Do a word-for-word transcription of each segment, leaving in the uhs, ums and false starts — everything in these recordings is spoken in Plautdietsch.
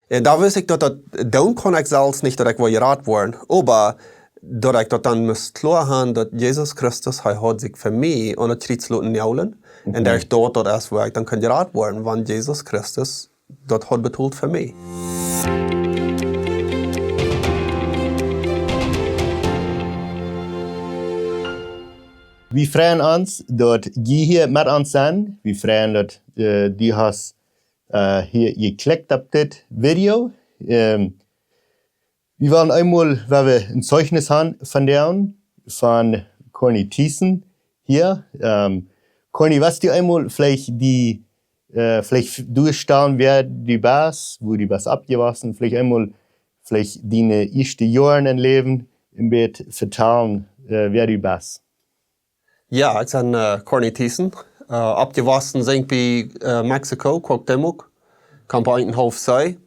Un doa wist ekj daut, daut doonen kunn ekj selfst nich, daut ekj wull jerat woaren. Oba daut ekj daut dan must kloa han, daut Jesus Christus, hee haud sikj fa mie aun daut Kjriez loten näajlen. Un daut ekj daut, daut es woo ekj dan kunn jerat woaren, wan Jesus Christus daut haud betolt fa mie. Wie freien ons daut jie hia met ons sent. Wie freien daut, äh, du hast, äh, hia jeklikjt opp dit Video. Ähm, wie wellen eemol, wua wie een Zeugnis han von dän, von Corny Thiessen hia. Ähm, Corny, wurscht du eemol veleicht die, äh, veleicht f-, du stalen, wäa du best, wua du best oppjewossen, veleicht eemol, veleicht diene ieeschte Joaren em Läwen, een bät vetalen, äh, wäa du best? Jo, ekj sie, äh, Corny Thiessen. Äh, oppjewossen sie ekj bie, äh, Mexiko, Cuauhtémoc, Campo Entenhof See.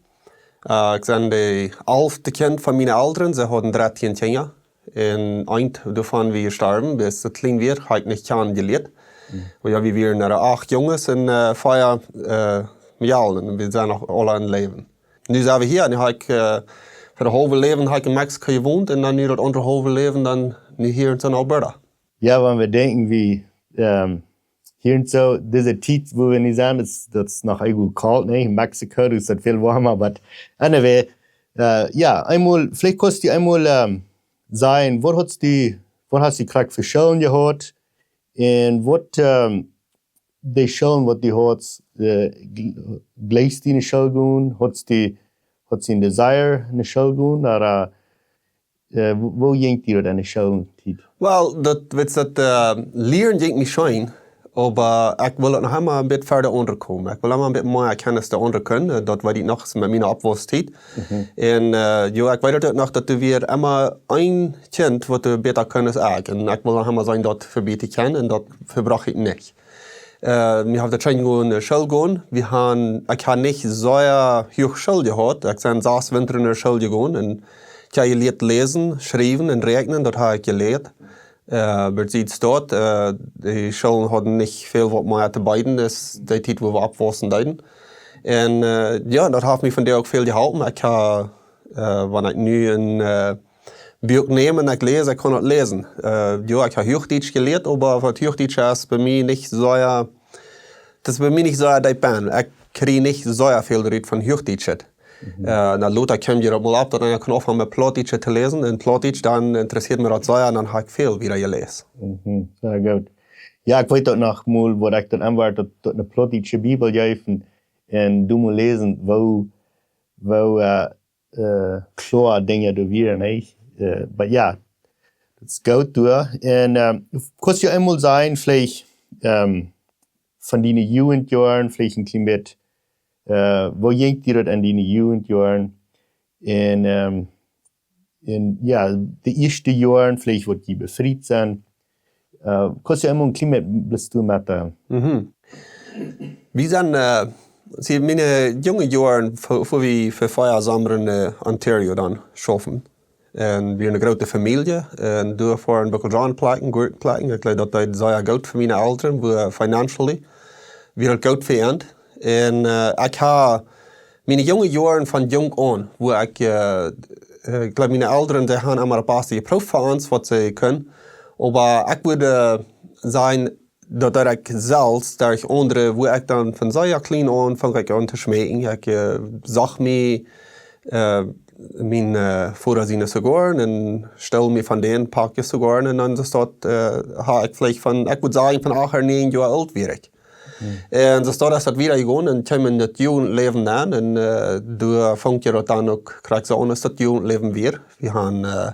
Äh, ekj sie daut alfte Kjint von miene Elren. See hauden dartieen Kjinja. Un eent doavon wia jestorwen, wiels daut kjlien wia, haud ekj nich kjanen jelieet. Mhm. Oba jo, wie wieren, äh, acht Junges un, äh, vea, äh, Mejalen. Un wie sent noch aula em Läwen. Nu sent wie hia. Nu hab ekj, äh, fa daut haulwe Läwen hab ekj en Mexiko jewont un dan nu daut aundre haulwe Läwen dan nu hia en Alberta. Jo, wan wie denkjen, wie, ähm, hia en soo, dise Tiet, wua wie nu sent, daut es, daut es noch eemol kolt, nä? En Mexiko, doa es daut väl woama, but anyway, äh, jo, eemol, veleicht kaust du eemol, ähm, sajen, waut hast du, waut hast du krakjt fa Schoolen jehaut? Un waut, ähm, de Schoolen waut du haudst, äh, jl-, jlikjst du enne School gonen? Haudst du, haudst du een Desire enne School gonen? Ooda, äh, woo, woo jinkj die daut enne Schooltiet? Well, daut, weetst, daut, äh, Lieren jinkj mie scheen, oba ekj wull daut noch emma een bät wieda unjakomen. Ekj wull emma een bät mea Kjennis doa unja kjennen, äh, daut weet ekj noch, es met miene Oppwaustiet. Mhm. Un, äh, jo, ekj weet daut noch, daut doa wia emma een Kjint, waut doa bäta kunn aus ekj. Un ekj wull noch emma seenen, daut vebäta kjennen, un daut vebrocht ekj nich. Äh, wie haben daut scheen jegonen, enne School gonen. Wie haben, ekj hab nich soo hoge School jehaut. Ekj sie sas Winta enne School jegonen. Un ekj hab jelieet läsen, schriewen un räakjnen. Daut hab ekj jelieet. Äh, oba siet daut, äh, de Schoolen hauden nich väl waut mea to beeden aus de Tiet, wua wie oppwaussen deeden. Un, äh, jo, daut haft mie vondoag uk väl jeholpen. Ekj hab, äh, wan ekj nu een, äh, Buak näm un ekj läs, ekj kaun daut läsen. Äh, jo, ekj hab Huachdietsch jelieet, oba waut Huachdietsch es bie mie nich soo, daut es bie mie nich soo deep bennen. Ekj kjrie nich soo väl rut von Huachdietsch. Mhm. Äh, dan lota kjeem daut mol opp, daut eena kaun aunfangen met Plautdietsch to läsen. Un Plautdietsch, dan interessieed mie daut sea, un dan hab ekj väl wieda jeläst. Mhm, sea goot. Jo, ekj weet uk noch mol, wua ekj daut aunwort, daut, daut eene plautdietsche Bibel jeef, un, un du must läsen, woo, woo, äh, äh, kloa Dinja doa wieren, nä? Äh, oba jo, daut es goot, du. Un, ähm, kaust du eemol sajen, veleicht, ähm, von diene Jugendjoaren, veleicht een kjlien bät, äh, woo jinkj die daut enne Jugendjoaren? Un, ähm, un jo, de ieeschte Joaren, veleicht waut jie befriet sent. Äh, kaust du eemol een kjlien bät bloos doa met, äh, Mhm. Wie sent, äh, see, miene junge Joaren, vo-, ea wie fa vea Somma en, äh, Ontario dan schaufen. Un wie eene groote Famielje, un doa foaren Bockeljonen plekjen, Gurkjen plekjen. Ekj jleew, daut deed sea goot fa miene Elren, woo financially wia daut goot fa an. Un, äh, ekj hab miene junge Joaren von jung aun, woo ekj, äh, äh, ekj jleew, miene Elren, dee haben emma daut baste jeprooft fa ons, waut see kunnen. Oba ekj wudd, äh, sajen, daut deed ekj selfst, derch aundre, woo ekj dan von sea kjlien aun funk ekj aun to schmecken. Ekj, äh, sach mie, äh, mien, äh, Voda siene Zigoaren un stool mie von dän Pack Zigoaren un dan es daut, äh, hab ekj veleicht von, ekj wudd sajen, von acht ooda näajen Joa oolt wia ekj. Hm. Un soo es daut, es daut wieda jegonen un kjeem en daut Jugendläwen aun un, äh, doa funk je daut dan uk krakjt soo aun aus daut Jugendläwen wia. Wie haben, äh,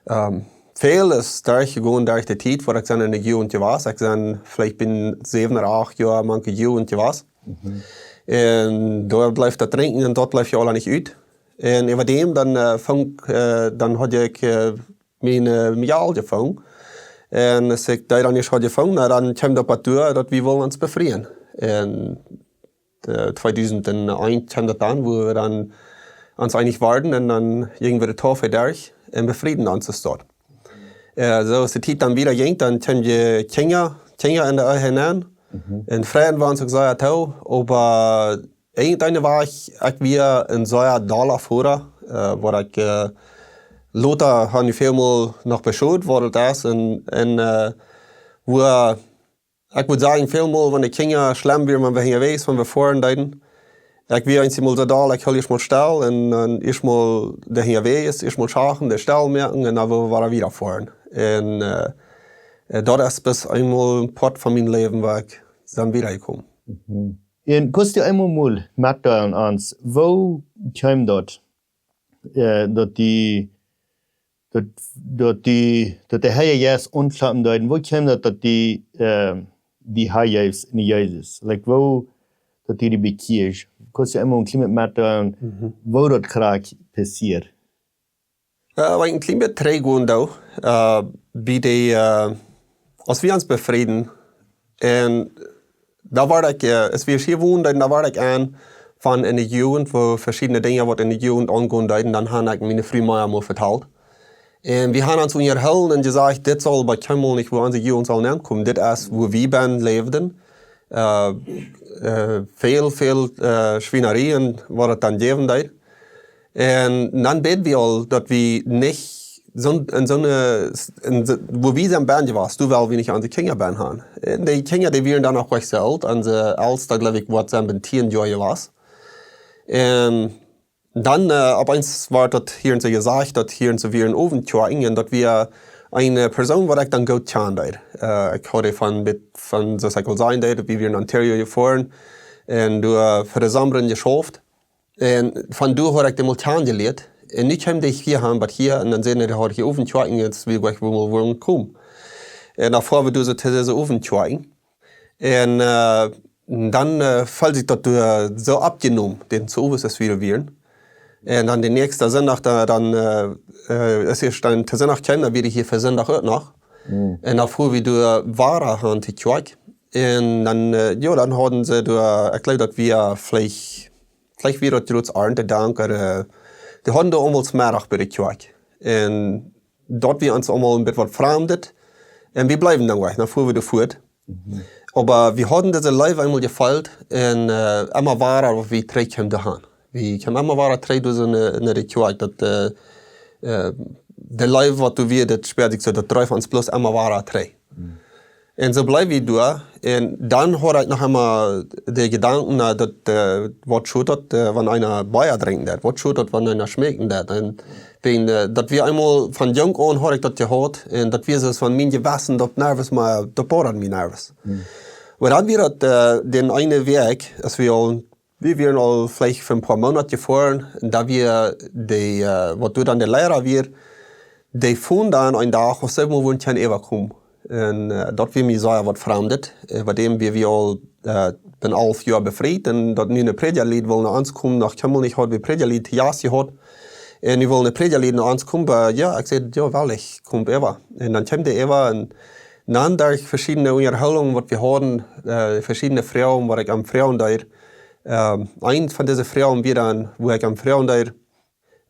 ähm, väl es derchjegonen derch de Tiet, wua ekj sie enne Jugend jewast. Ekj sie veleicht bie säwen ooda acht Joa mank de Jugend jewast. Mhm. Un doa bleef daut Drinkjen un daut bleef je aula nich ut. Un äwadäm dan, äh, funk, äh, dan haud ekj, äh, mien, äh, Mejal jefungen. Un aus ekj dee dan ieescht haud jefungen, na, dan kjeem daut waut doa, daut wie wullen ons befrieen. Un äh, tweedusent eent kjeem daut dan, wua wie dan ons eenich wieren un dan jinjen wie de Taufe derch un befrieden ons doa. Äh, soo aus de Tiet dan wieda jinkj, dan kjeemen de Kjinja, Kjinja enne Ehe nenn. Mhm. Un freiden wie ons uk sea too, oba irjent eene Wajch, ekj wia een sea dolla Voda, äh, waut ekj, äh, lota ha nu väl mol noch beschoot, waut et es, un, un, äh, wua ekj wudd sajen, väl mol, wan de Kjinja schlemm wieren, wan wie hinjawäajes, wan wie foaren deeden. Ekj wia eensjemol soo doll, ekj hilt ieescht mol stell un, un ieescht mol de hinjawäajes, ieescht mol schachen, de stell moaken un dan wua wie wada wieda foaren. Un, äh, äh, daut es bloos eemol een Poat von mien Läwen, wua ekj dan wieda jekomen. Un kaust du eemol mol metdeelen ons, woo kjeem daut, äh, daut du, daut, daut du, daut de Herr Jeist aunkloppen deed, un woo kjeem daut, daut du, äh, die Herr Jeist en Jesus? Like, woo, daut du die bekjieescht? Kaust du eemol een kjlien bät metdeelen, woo daut krakjt passieed? Äh, wan ekj een kjlien bät trigjgonen doo, äh, bie de, äh, aus wie ons befrieden, un doa wia ekj, äh, aus wie hia wonden, doa wia ekj aun von enne Jugend, wua veschiedne Dinja, waut enne Jugend aungonen deeden, dan haud ekj miene Fru mie mol vetalt. Un wie hauden ons unjahoolen un jesajcht, dit saul bie kjeenmol nich, wua onse Jugend saul nenkomen. Dit es, wua wie benen läwden. Äh, äh, väl, väl, äh, Schwienerien, waut et dan jäwen deed. Un dan bäd wie aul, daut wie nich soon, en soone, en soo, wua wie sent benen jewast, doa well wie nich onse Kjinja benen han. Un de Kjinja, dee wieren dan noch nich soo oolt, onse Elsta, jleew ekj, woat sent bie tieen Joa jewast. Un dan, äh, opp eemol wort daut hia un soo jesajcht, daut hia un soo wia een Owentjoa, un daut wia eene, äh, Persoon, waut ekj dan goot kjand. Äh, ekj haud von, bit, von, soo aus ekj aul säd, daut wie wieren en Ontario jefoaren un doa, äh, fa de Somma jeschauft. Un von doa haud ekj dän mol kjanen jelieet. Un nu kjeem dee hia han, waut hia, un dan säd hee, dee haud hia Owentjoa, un nu well ekj mol woaren komen. Un dan foaren wie doa soo to dise Owentjoa. Un, äh, dan, äh, feeld sikj daut doa soo oppjenomen, dän soo aus wie wieren. Un dan de näakjste Sindach, doa, dan, äh, äh, aus wie dan to Sindach kjeemen, dan wia hia fa Sindach uk noch. Un dan foaren wie doa wada han to Kjoakj. Un dan, äh, jo, dan hauden see doa, ekj jleew, daut wia veleicht, veleicht wia daut jrod Arntedank, ooda, äh, dee hauden doa aulmol Meddach bie de Kjoakj. Un daut wia ons aulmol een bät waut Framdet. Un wie bleewen dan wajch, dan foaren wie doa fuat. Oba wie hauden dise Leew eemol jefeelt un, äh, emma wada, waut wie trigj kjeemen doa han. Wie kjeemen emma wada trigj doa soo enne, enne Kjoakj, daut, äh, äh, de Leew, waut doa wia, daut spieed sikj soo, daut dreef ons bloos emma wada trigj. Un soo bleew wie doa. Un dan haud ekj noch emma de Jedanken, äh, daut, äh, waut schot daut, äh, wan eena Bia drinkjen deed? Waut schot daut, wan eena schmeeken deed? Un wäajen, äh, daut wia eemol von junk aun haud ekj daut jehaut. Un daut wia soo von mien Jewessen, daut nervös, mau daut bodad mie nervös. Oba dan wia daut, äh, dän eene Wäakj, aus wie aul wie wieren aul veleicht fa een poa Moonat jefoaren, un doa wia dee, äh, waut doa dan de Liera wia, dee funk dan een Dach, aus see mol wudden kjennen äwakomen. Un, äh, daut wia mie sea waut Framdet. Äh, bie däm wia wie aul, äh, bie alf Joa befriet, un daut nu een Prädjalied wull no ons komen, noch kjeenmol nich haud wie Prädjalied to Jast jehaut. Un nu wull een Prädjalied no ons komen, oba jo, ekj säd, jo, well, ekj kom äwa. Un dan kjeem dee äwa, un dan derch veschiedne Unjahoolungen, waut wie hauden, äh, veschiedne Froagen, waut ekj am froagen deed, Ähm, eent von dise Froagen wia dan, wua ekj am froagen deed,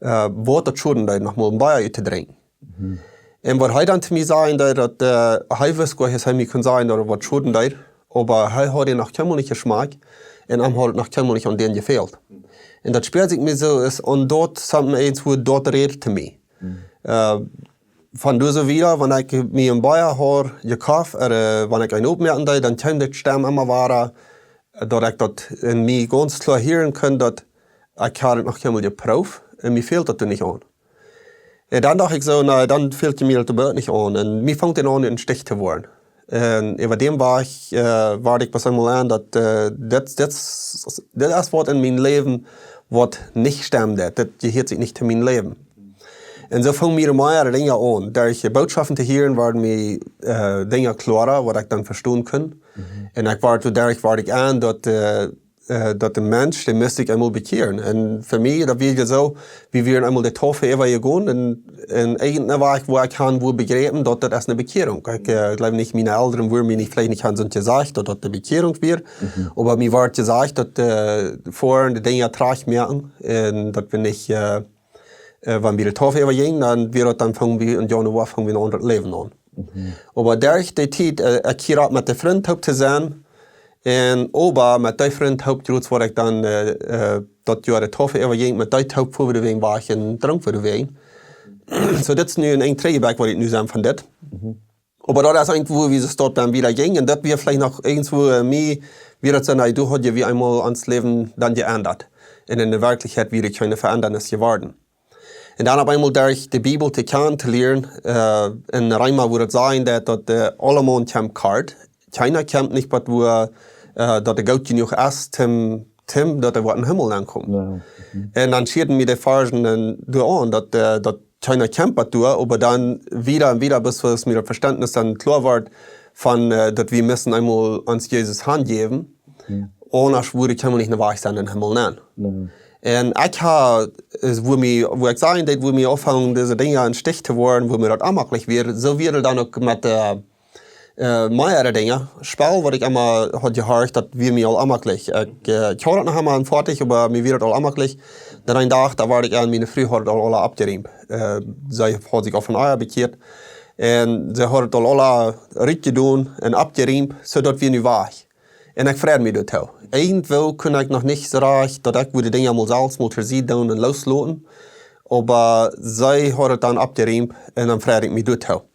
äh, waut daut schoden deed, noch mol een Bia to drinkjen. Un waut hee dan to mie säd, daut, äh, hee wist goanich, aus hee mie kunn sajen, daut waut schoden deed, oba hee haud dän noch kjeenmol nich jeschmakjt un am haud noch kjeenmol nich aun dän jefält. Un daut spieed sikj mie soo, es aun daut, something eens, wua daut räd to mie. Äh, von doa soo wieda, wan ekj mie een Bia haud jekoft, ooda, äh, wan ekj eent opmoaken deed, dan kjeem de Stemm emma wada, daut ekj daut en mie gaunz kloa hieren kunn, daut ekj haud et noch kjeenmol jeprooft un mie fält daut doa nich aun. Un dan docht ekj soo, na, dan fält mie daut äwahaupt nich aun. Un mie funk daut aun, een Stich to woaren. Un äwa däm Wajch, äh, wort ekj bat eemol aun, daut, äh, daut, daut, daut es waut en mien Läwen, waut nich stemmt, daut, daut jehieet sikj nich to mien Läwen. Un soo fungen mie mea Dinja aun. Derch de Bootschoften to hieren, worden mie, äh, Dinja kloara, waut ekj dan vestonen kunn. Un ekj wort, doaderch wort ekj aun, daut, äh, äh, daut de Mensch, dee must sikj eemol bekjieren. Un fa mie, daut wia soo, wie wieren eemol de Taufe äwa jegonen un, un irjent een Wajch, wua ekj han wort bejräpen, daut, daut es eene Bekjierunk. Ekj, äh, jleew nich, miene Elren wudden mie nich, veleicht nich han soont jesajcht, daut daut eene Bekjierunk wia. Oba mie wort jesajcht, daut, äh, foaren de Dinja trajcht moaken un daut wie nich, äh, äh, wan wie de Taufe äwa jinjen, dan wia daut, dan fungen wie en Januoa, fungen wie een aundret Läwen aun. Oba derch dee Tiet, äh, ekj hia uk met de Frind toop to sennen, Un oba met dee Frind toop, jrots, wua ekj dan, äh, äh, daut Joa de Taufe äwajinj, met dee toop fua wie doawäajen wajch un drunk wie doawäajen. Soo, dit es nu een Enj trigj jewast, waut ekj nu sie von dit. Oba daut es eent, wua wie soo stoakj dan wieda jinjen. Un daut wia veleicht noch irjentwua, äh, mea, wia daut soo, na, doa haud je wie eemol ons Läwen dan jeendat. Un en de Werkjlichkjeit wia doa kjeene Veendrunk jeworden. Un dan opp eemol derch de Bibel to kjanen to lieren, äh, en Reema, wua daut sajcht, daut, daut, äh, aulemaun kjemt kort. Kjeena kjemt nich waut wua, äh, daut hee goot jenuach es, toom, toom, daut hee woat em Himmel aunkomen. Jo. Un dan schieeden mie de Varzen un doa aun, daut, äh, daut kjeena kjemt waut wua, oba dan wieda un wieda, bat daut mie daut Vestentnis dan kloa wort von, äh, daut wie motten eemol ons Jesus hanjäwen. Aundasch wudd wie kjeenmol nich no wajch sennen em Himmel, nä. Un ekj ha, es, wua mie, wua ekj sajen deed, wua mie aunfungen, dise Dinja een Stich to woaren, wua mie daut onjemaklich wia, soo wia daut dan uk met, äh, äh, mea Dinja. Spell, waut ekj emma haud jehorcht, daut wia mie aul onjemaklich. Ekj, äh, ekj haud daut noch emma aun foadich, oba mie wia daut aul onjemaklich. Dan een Dach, doa wort ekj aun, miene Fru haud daut aul, aul aufjeriemt. Äh, see haud sikj aul von ea bekjieet. Un see haud daut aul, aul rutjedonen un aufjeriemt, soo daut wia nu wajch. Un ekj freid mie doatoo. Irjentwua kunn ekj noch nich soo rajcht, daut ekj wudd de Dinja mol selfst mol tosied doonen un loosloten. Oba see haud daut dan aufjeriemt un dan freid ekj mie doatoo.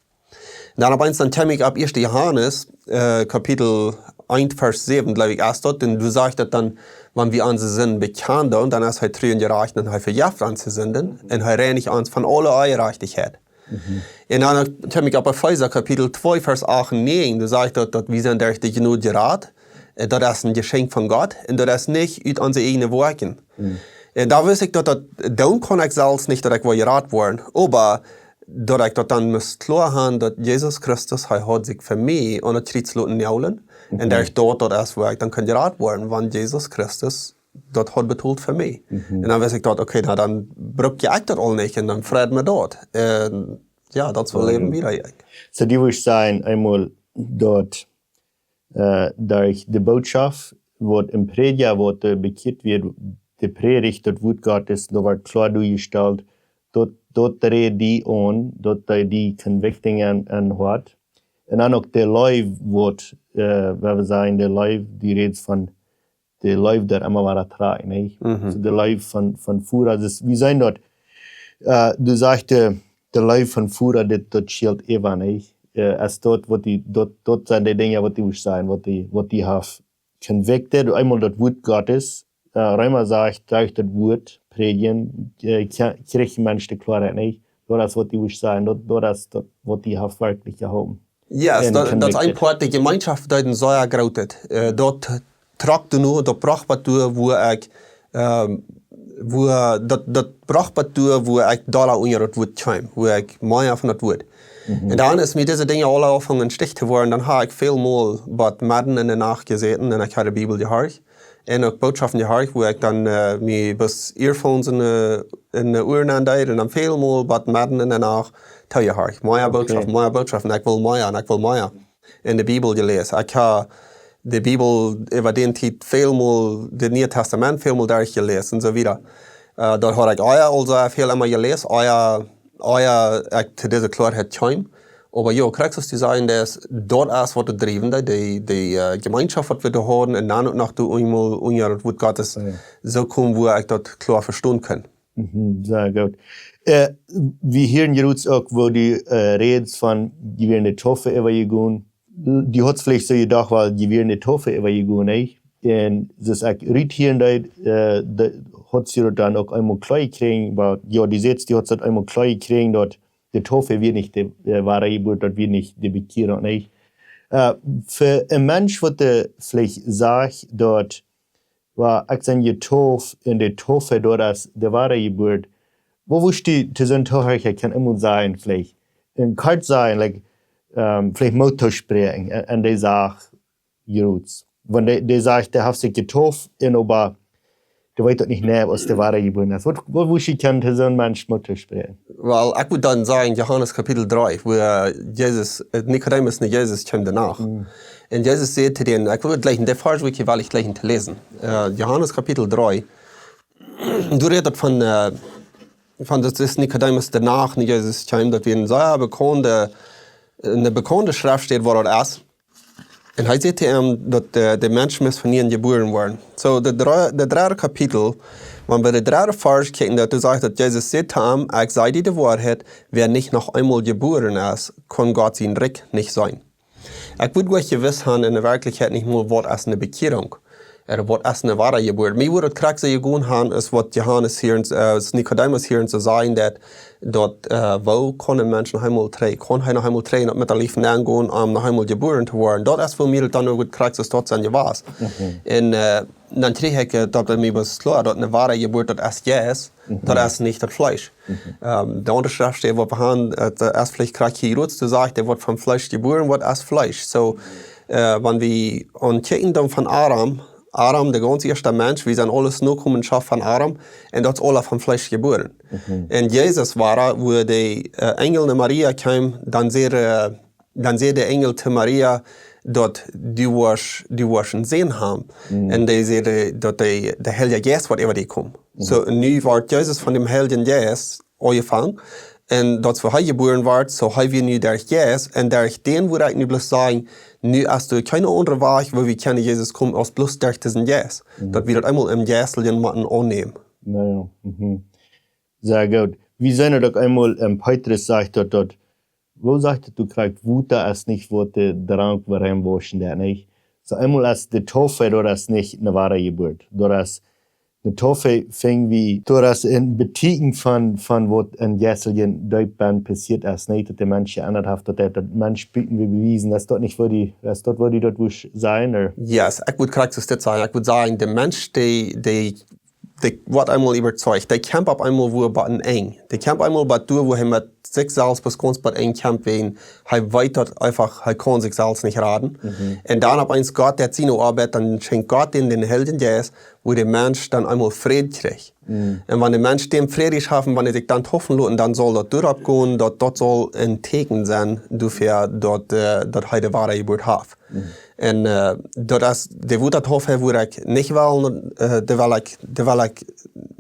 Dan opp eemol dan kjeem ekj opp Ieeschte Johanes, äh, Kapitel eent, Varsch säwen, jleew ekj, es daut. Un doa sajcht daut dan, wan wie onse Sinden bekjanen, dan es hee tru un jerajcht un hee vejeft onse Sinden un hee reinicht ons von aule Onjerajchtichkjeit. Un dan kjeem ekj opp Efeesa Kapitel twee, Varsch acht un näajen, doa sajcht daut, daut wie sent derch de Jnod jerat. Äh, daut es een Jeschenkj von Gott un daut es nich ut onse ieejne Woakjen. Un doa wist ekj daut, daut, dan kunn ekj selfst nich daut ekj wull jerat woaren, oba daut ekj daut dan must kloa haben, daut Jesus Christus, hee haud sikj fa mie aun daut Kjriez loten noaglen. Un derch daut, daut es wua ekj dan kunn jerat woaren, wan Jesus Christus daut haud betolt fa mie. Un dan wist ekj daut, okay, na, dan bruck ekj daut aul nich un dan freid mie daut. Un jo, daut es woo Läwen wieda. Soo, du wurscht sajen, eemol daut, äh, derch de Bootschoft, waut een Prädja, waut, äh, bekjieet woat, de Prädicht, daut Wuat Gottes, daut wort kloa doajestalt, daut, daut rät die aun, daut dee die convicting aun, aun Hoat. Un dan uk de Leew, waut, äh, wua wie sajen, de Leew, du rätst von de Leew, daut emma wada trigj, nä? Soo de Leew von, von Voda, daut, wie sajen daut, äh, du sajchst, de, de Leew von Voda, daut, daut schilt äwa, nä? Äh, es daut, waut die, daut, daut sent de Dinja, waut du wurscht sajen, waut die, waut die haft convicted, eemol daut Wuat Gottes, äh, Reema sajcht, derch daut Wuat, prädjen, äh, kje-, kjricht een Mensch de Kloaheit, nä? Daut es, waut du wurscht sajen, daut, daut es daut, waut die haft werkjlich jehoolen. Jo, daut, daut es een Poat, de Jemeenschoft, dee een sea grootet, äh, daut trock doa nu, daut brocht waut doa, wua ekj, ähm, wua, daut, daut brocht waut doa, wua ekj dolla unja daut Wuat kjeem, wua ekj mea von daut Wuat. Un dan es mie dise Dinja aule aunjefongen een Stich to woaren, dan ha ekj väl mol waut medden en de Nacht jesäten un ekj ha de Bibel jehorcht. Un uk Bootschoften jehorcht, wua ekj dan, äh, mie bloos Earphones en de, en de Uaren aundeed un dan väl mol waut medden en de Nacht too jehorcht. Mea Bootschoften, mea Bootschoften, ekj well mea un ekj well mea. En de Bibel jeläst. Ekj ha de Bibel äwa dän Tiet väl mol, daut Niee Tastament väl mol derchjeläst un soo wieda. Äh, daut haud ekj ea aul soo väl emma jeläst, ea, ea ekj to dise Kloaheit kjeem. Oba jo, krakjt soo aus du sajchst, daut es, daut es waut de driewende, de, de, äh, Jemeenschoft, waut wie doa hauden, un dan uk noch doa eemol unja daut Wuat Gottes, soo kjeem, wua ekj daut kloa vestonen kunn. Mhm, sea goot. Äh, wie hieren jrods uk, wua du, äh, rätst von, du wieescht de Taufe äwajegonen. Du hast veleicht soo jedocht, wiels du wieescht de Taufe äwajegonen, nä? Un soo aus ekj rut hieren deed, äh, de, hast du daut dan uk eemol kloa jekjräajen, oba jo, du sajchst, du hast daut eemol kloa jekjräajen, daut de Taufe wia nich de, äh, Wadajeburt, daut wia nich de Bekjierunk, nä? Äh, fa een Mensch, waut, äh, veleicht sajcht, daut, wiels ekj sie jetauft un de Taufe, daut es de Wadajeburt, woo wurscht du to soon Toohorcha kjennen emol sajen, veleicht, un kort sajen, like, ähm, veleicht Moot toospräakjen, un, un dee sajcht, jrods. Wan dee, dee sajcht, dee haft sikj jetauft un oba, dee weet daut nich mea, aus dee Wadajeburt es. Waut, woo wurscht du kjennen to soon Mensch Moot toospräakjen? Well, ekj wudd dan sajen, Johanes Kapitel dree, wua, äh, Jesus, äh, Nikodemus no Jesus kjeem doano. Un Jesus säd to dän, ekj well jlikj, de Varsch well ekj jlikj to läsen. Äh, Johanes Kapitel dree, doa rät et von, äh, von daut es Nikodemus doano no Jesus kjeem, daut wia een sea bekaunde, eene bekaunde Schreftstäd, wua daut es. Un hee säd to am daut de, de Mensch must von nieem jebuaren woaren. Soo, de dre-, de dredde Kapitel, wan wie de dredde Varsch kjikjen, daut doa sajcht daut Jesus säd to am: "Ekj saj die de Woarheit, wäa nich noch eemol jebuaren es, kaun Gott sien Rikj nich seenen." Ekj wudd goa jewist haben enne Werkjlichkjeit nich mol waut es eene Bekjierunk. Ooda waut es eene Wadajeburt. Mie wudd daut krakjt soo jegonen haben, es waut Johanes hia, äh, es Nikodemus hia to sajen, daut, daut, äh, woo kaun een Mensch noch eemol trigj, kaun hee noch eemol trigj met de Leew aungonen, om noch eemol jebuaren to woaren. Daut es fa mie dan uk daut krakjt soo daut sent jewast. Un, äh, dan kjrieech ekj, äh, daut bie mie wia kloa, daut eene Wadajeburt, daut es Jeist, daut es nich daut Fleesch. Ähm, de aundre Schreftstäd, waut wie haben, äh, daut es veleicht krakjt hia rut to sajen, dee waut vom Fleesch jebuaren woat, es Fleesch. Soo, äh, wan wie aun kjikjen dan von Adam, Adam, de gaunz ieeschta Mensch, wie sent aules Nokomenschoft von Adam, un daut es aula vom Fleesch jebuaren. Un Jesus wia, wua de, äh, Enjel no Maria kjeem, dan säd, äh, dan säd de Enjel to Maria, daut du woascht, du woascht eenen Sän haben. Un dee säd, äh, daut de, de Heilje Jeist woat äwa die komen. Soo, nu woat Jesus von däm Heiljen Jeist aunjefongen. Un daut es woo hee jebuaren woat, soo hee wia nu derch Jeist. Un derch dän wudd ekj nu bloos sajen, nu es doa kjeen aundra Wajch, woo wie kjennen Jesus komen, aus bloos derch disen Jeist. Daut wie daut eemol em Jeistlichen motten aunnämen. Na jo, mhm. Sea goot. Wie seenen daut uk eemol, ähm, Petrus sajcht daut, daut, woo sajcht daut, du kjrichst Wota es nich waut de Drank, woarom wauschen daut nich? Soo eemol es de Taufe, daut es nich eene Wadajeburt. Daut es, de Taufe finj wie, daut es een Betieekjen von, von waut een jeistlichen Deepbrenn passieet es, nich? Daut de Mensch jeendat haft, daut hee, daut Mensch buten wie bewiesen, es daut nich fa die, es daut fa die daut wudd sennen, ooda? Yes, ekj wudd krakjt soo dit sajen. Ekj wudd sajen, de Mensch, dee, dee dee woat eemol äwazeicht. Dee kjemt opp eemol wua bie een Enj. Dee kjemt eemol bie doa, wua hee met sikj selfst bat gaunz bie een Enj kjemt, wäajen hee weet daut eefach, hee kaun sikj selfst nich raden. Mhm. Un dan opp eemol Gott, dee siene Oabeit, dan schenkjt Gott dän, dän Heiljen Jeist, wua de Mensch dan eemol Fräd kjricht. Mhm. Un wan de Mensch dän Fräd es haben, wan hee sikj dan taufen lat, dan saul daut doaropp gonen, daut, daut saul een Tieekjen sennen, doafäa daut, äh, daut hee de Wadajeburt haft. Mhm. Un, äh, daut es, de Wota Taufe wudd ekj nich wellen, äh, dee well ekj, dee well ekj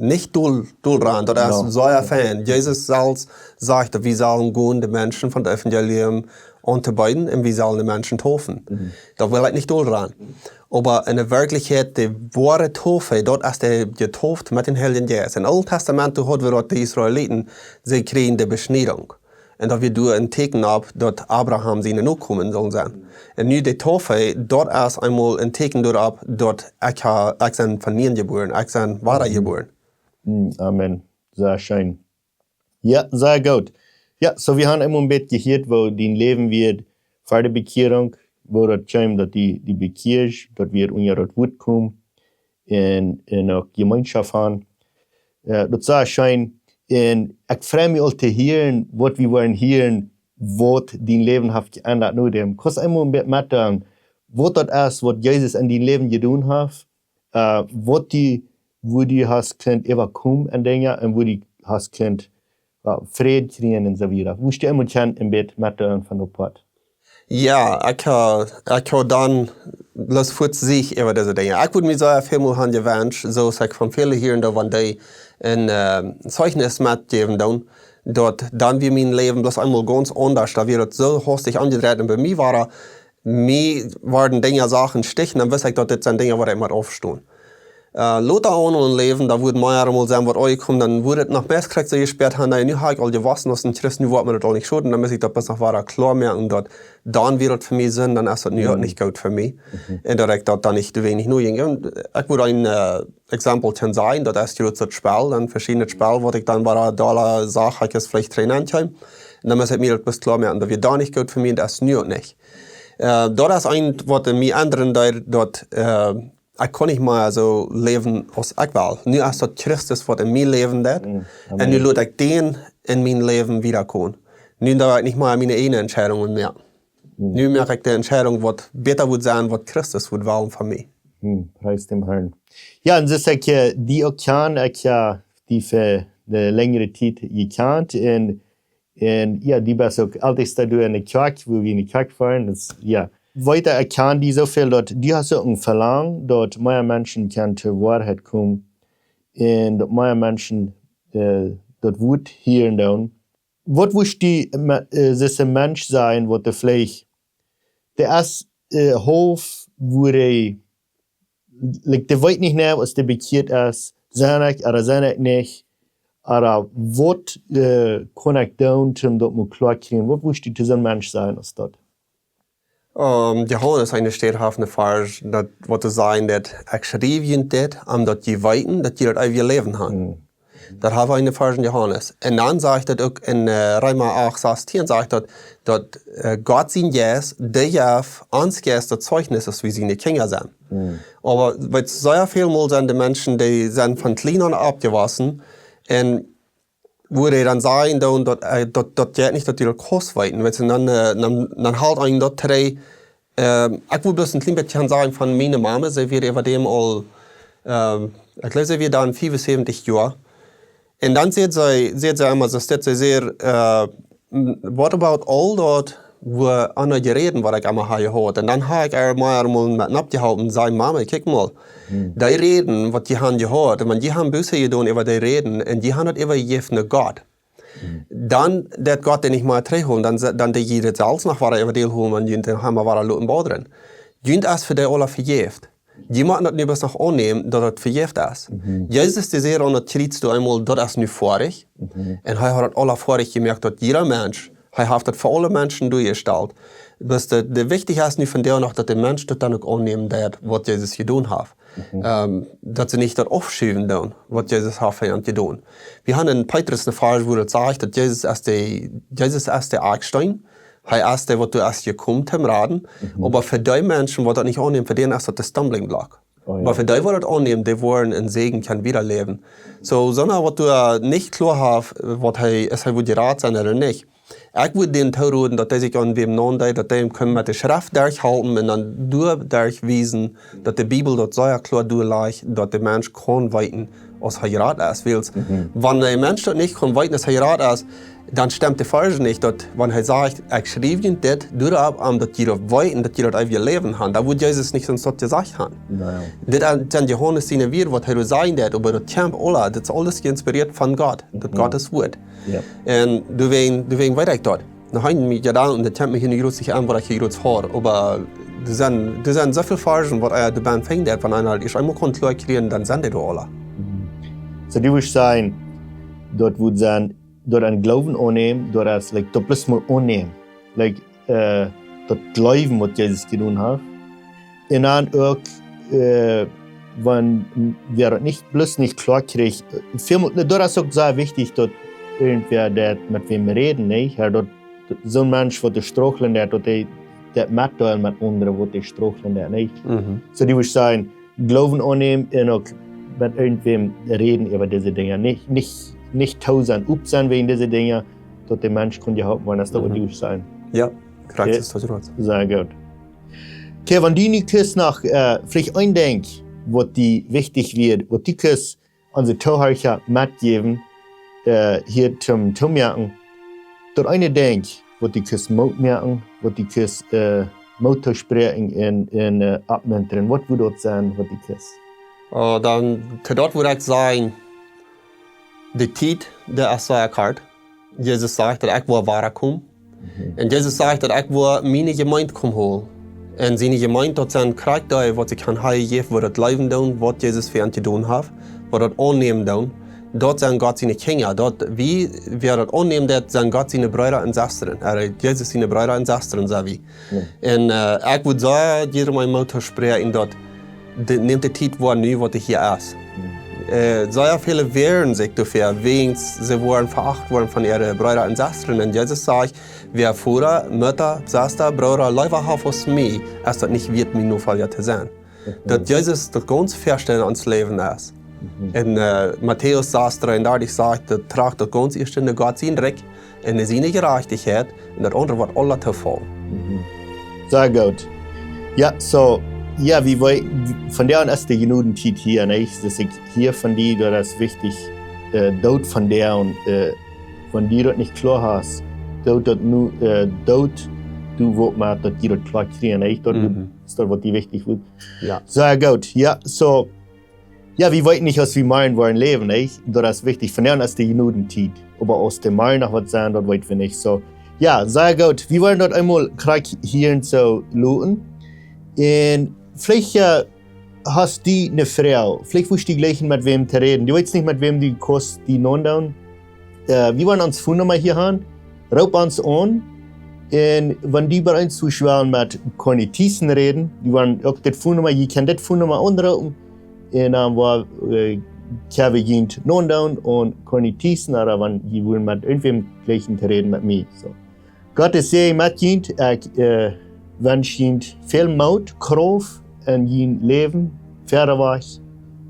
nich dol, dol rannen. Daut es sea fein. Jesus selfst sajcht, daut wie sellen gonen, de Menschen von daut Evangelium auntobeeden un wie sellen de Menschen taufen. Mhm. Daut well ekj nich dol rannen. Oba enne Werkjlichkjeit, de woare Taufe, daut es de, jetauft met dän Heiljen Jeist. Em Oolen Tastament, doa haud wie daut de Israeliten, see kjrieejen de Beschniedunk. Un daut wia doa een Tieekjen opp, daut Abraham siene Nokomen sullen sennen. Un nu de Taufe, daut es eemol een Tieekjen doaropp, daut ekj ha, ekj sie von nieem jebuaren, ekj sie wadajeburt. Mm, amen. Sea scheen. Jo, sea goot. Jo, soo wie haben eemol een bät jehieet, woo dien Läwen wia ver de Bekjierunk, woo daut kjeem, daut du, du bekjieescht, daut wia unja daut Wuat komen. Un, un uk Jemeenschoft haben. Jo, daut es sea scheen. Un ekj frei mie aul to hieren, waut wie woaren hieren, waut dien Läwen haft jeendat no däm. Kaust eemol een bät metdeelen, waut daut es, waut Jesus en dien Läwen jedonen haft, äh, waut du, woo du hast kunt äwakomen aun Dinja un woo du hast kunt, äh, Fräd kjrieen un soo wieda. Woo du eemol kaust een bät metdeelen von daut Poat. Jo, ekj, äh, ekj hab dan bloos fuaz Sieg äwa dise Dinja. Ekj wudd mie soo väl mol han jewenscht, soo aus ekj von väle hieren doo, wan dee een, äh, Zeichnis metjäwen doonen, daut dan wia mien Läwen bloos eemol gaunz aundasch. Daut wia daut soo hastich aunjedreit un bie mie wia, mie worden Dinja, Sachen stichen, dan wist ekj, daut dit sent Dinja, waut ekj mott aufstonen. Äh, lota aun em Läwen, dan wudd mie eemol sennen, waut aunjekomen, dan wudd et noch best krakjt soo jespäat haben, na, nu hab ekj aul jewossen aus een Christ, nu woat mie daut aul nich schoden, dan mott ekj daut bloos noch wada kloa moaken, daut dan wia daut fa mie Sind, dan es daut nu uk nich goot fa mie. Mhm. Un daut ekj daut dan nich too weinich nu jinkj. Un ekj wudd een, äh, Exempel kjennen sajen, daut es jroz daut Spell, dan veschiedne Spell, waut ekj dan wada dolla sach, ekj es veleicht trainen kjeem. Un dan mott ekj mie daut bloos kloa moaken, daut wia dan nich goot fa mie, daut es nu uk nich. Äh, daut es een, waut en mie endren deed, daut, äh, ekj kaun nich mea soo läwen aus ekj well. Nu es daut Christus, waut en mie läwen deit. Mm, un nu amen. Lot ekj dän en mien Läwen wiedakomen. Nu doo ekj nich mea miene eejne Entscheidungen mea. Mm. Nu moak ekj de Entscheidunk, waut bäta wudd sennen, waut Christus wudd wellen von mie. Mm, pries däm Harn. Jo, un soo aus ekj, äh, die uk kjan, ekj, jo, die fa de lenjre Tiet jekjant. Un Un jo, du best uk Eltesta doa en de Kjoakj, wua wie en de Kjoakj foaren. Daut es, jo. Weetst, ekj kjan die soo väl, daut du hast uk een Velangen, daut mea Menschen kjennen to Woarheit komen. Un daut mea Menschen, äh, daut Wuat hieren doonen. Waut wurscht du, äh, soo een Mensch sennen, waut dee veleicht, dee es äh, haulf, wua dee, like, dee weet nich mea, aus dee bekjieet es, sie ekj ooda sie ekj nich, ooda waut, äh, kaun ekj doonen, om daut mol kloa kjrieen? Waut wurscht du to soon Mensch sajen aus daut? Ähm, Johanes enne Städ haft een Varsch, daut waut to sajen daut, ekj schreef junt dit, om daut jie weeten, daut jie daut eewje Läwen haben. Daut haft een Varsch en Johanes. Un dan sajcht daut uk en, äh, Reema acht sastieen, sajcht daut, daut, äh, Gott sien Jeist, dee jeft ons Jeist daut Zeichnis, daut wie siene Kjinja sent. Oba weetst, sea väl mol sent de Menschen, dee sent von kjlien aun oppjewossen un wua dee dan sajen doonen, daut, äh, daut, daut jeit nich, daut dee daut kaust weeten. Weetst, un dan, äh, dan, dan haft een daut trigj. Ähm, ekj wull bloos een kjlien bät sajen von miene Mama, see wia äwa däm aul, ähm, ekj jleew, see wia dan fiefunsäwentich Joa. Un dan säd see, säd see emma, see säd, see säd, äh, "What about all daut, wua aundre jerät, waut ekj emma hab jehieet?" Un dan hab ekj äa mol, mol met nopp jeholpen, säd: "Mama, kjikj mol, dee Räden, waut jie haben jehieet, un wan jie haben Buße jedonen äwa dee Räden, un jie haben daut äwajejäft no Gott, dan deit Gott dee nich mea trigjhoolen, dan, dan deit jie daut selfst noch wada äwa dee hoolen, wan jie dän emma wada loten bodren. Junt es fa dee aula vejäft. Jie motten daut nu bloos noch aunnämen, daut daut vejäft es." Jesus, dee säd aun daut Kjriez doa eemol, daut es nu foadich. Un hee haft daut aula foadich jemoakt, daut jieda Mensch, hee haft daut fa aule Menschen derchjestalt. Bloos daut, daut wichtich es nu vondoag noch, daut de Mensch daut dan uk aunnämen deit, waut Jesus jedonen haft. Ähm, daut see nich daut aufschuwen doonen, waut Jesus haft fa an jedonen. Wie haben en Petrus een Varsch, wua daut sajcht, daut Jesus es dee, Jesus es dee Akjsteen, hee es dee, waut doa es jekomen toom raden. Oba fa dee Menschen, waut daut nich aunnämen, fa dän es daut de stumbling block. Oba fa dee, waut daut aunnämen, dee woaren en Säajen kjennen wada läwen. Soo, sonda waut doa nich kloa haft, waut hee, aus hee woat jerat sennen ooda nich. Ekj wudd dän toroden, daut dee sikj aun wäm naundeit, daut dee am kaun met de Schreft derchhalpen un dan doaderch wiesen, daut de Bibel daut sea kloa doalajcht, daut de Mensch kaun weeten, aus hee jerat es. Wiels, wan de Mensch daut nich kaun weeten, aus hee jerat es, dan stemt de Varsch nich, daut, wan hee sajcht: "Ekj schreef junt dit doaropp, om daut jie daut weeten, daut jie daut eewje Läwen haben." Dan wudd Jesus nich soo waut jesajcht haben. Dit sent Johanes siene Wieed, waut hee doa sajen deed, oba daut kjemt aula, daut es aules jeinspirieet von Gott, daut Gott sien Wuat. Un doawäajen, doawäajen weet ekj daut. Noch een Jedanken, daut kjemt mie hia nich jrod aun, waut ekj hia jrod hia, oba doa sent, doa sent soo väl Varschen, waut eena doa bennen finjt, daut wan eena daut eemol kaun kloa kjrieen, dan sent dee doa aula. Soo, du wurscht sajen, daut wudd sennen, daut een Gloowen aunnämen, daut es, like, daut bloos mol aunnämen. Like, äh, daut Gloowen, waut Jesus jedonen haft. Un dan uk, äh, wan, wäa daut nich, bloos nich kloa kjricht, äh, väl mol, daut es uk sea wichtich, daut irjentwäa daut met wäm räden, nä? Jo, daut, daut soon Mensch, waut doa strugglen deit, daut hee daut metdeelt met aundre, waut doa strugglen deit, nä? Soo, du wurscht sajen, Gloowen aunnämen un uk met irjentwäm räden äwa dise Dinja. Nich, nich, nich too sennen, op sennen wäajen dise Dinja, daut de Mensch kaun jeholpen woaren, es daut, waut du wurscht sajen? Jo, krakjt, daut es daut. Sea goot. Okay, wan du nu kust noch, äh, veleicht een Dinkj, waut die wichtich wia, waut du kust onse Toohiera metjäwen, äh, hia toom, toom moaken, daut eene Dinkj, waut du kust Moot moaken, waut du kust, äh, Moot toospräakjen un, un, äh, oppmuntren. Waut wudd daut sennen, waut du kust? Oh, dan, to daut wudd ekj sajen, de Tiet, dee es sea kort. Jesus sajcht, daut ekj woa wada komen. Un Jesus sajcht, daut ekj woa miene Jemeent komen holen. Un siene Jemeent, daut sent krakjt dee, waut sikj han jejäft, waut daut Läwen doonen, waut Jesus fa an jedonen haft, waut daut aunnämen doonen. Daut sent Gott siene Kjinja. Daut, wie, wäa daut aunnämen deit, sent Gott siene Breeda un Sestren. Äh, Jesus siene Breeda un Sestren, sent wie. Un, äh, ekj wudd sea jieda eenen Moot toospräakjen, daut de, nämt de Tiet woa nu, waut hia es. Äh, sea väle wäaren sikj doafäa, wäajen see woaren veacht woaren von äare Breeda un Sestren. Un Jesus sajcht: "Wäa Voda, Mutta, Sesta, Brooda leewa haft aus mie, es daut nich wieet, mien Nofolja to sennen." Daut Jesus daut gaunz ieeschte en ons Läwen es. Un, äh, Matäus sas dreeundartich sajcht, daut: "Tracht daut gaunz ieeschte no Gott sien Rikj un no siene Jerajchtichkjeit, un daut aundre woat aules tofaulen." Sea goot. Jo, soo, jo, wie, wie, vondoag es de Jnodentiet hia, nä? Daut ekj hia von die, daut es wichtich, äh, daut vondoag, äh, wan du daut nich kloa hast, daut, daut nu, äh, daut, du woascht moaken, daut du daut kloa kjrieen, nä? Daut, daut es daut, waut die wichtich wia. Jo. Sea goot, jo, soo, Jo, wie weeten nich, aus wie morjen woaren läwen, nä? Daut es wichtich. Vondoag es de Jnodentiet. Oba aus de morjen noch waut sent, daut weet wie nich. Soo, jo, sea goot. Wie woaren daut eemol krakjt hia soo loten. Un veleicht, äh, hast du eene Froag, veleicht wurscht du jleichen, met wäm to räden. Du weetst nich, met wäm du kaust die aundoonen. Äh, wie woaren ons Phone-Numma hia haben. Roop ons aun. Un wan du bie ons wurscht wellen met Connie Thiessen räden, du woaren uk dit Phone-Numma, jie kjennen dit Phone-Numma aunroopen. Un dan woa, äh, kjenn wie junt aundoonen un Connie Thiessen, ooda wan jie wullen met irjentwäm jleichen to räden met mie. Soo. Gott es sea met junt. Ekj, äh, wensch junt väl Moot, Krauft en jun Läwen, wieda wajch,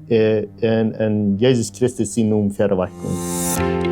äh, un, un Jesus Christus sienen Nomen wieda wajch komen.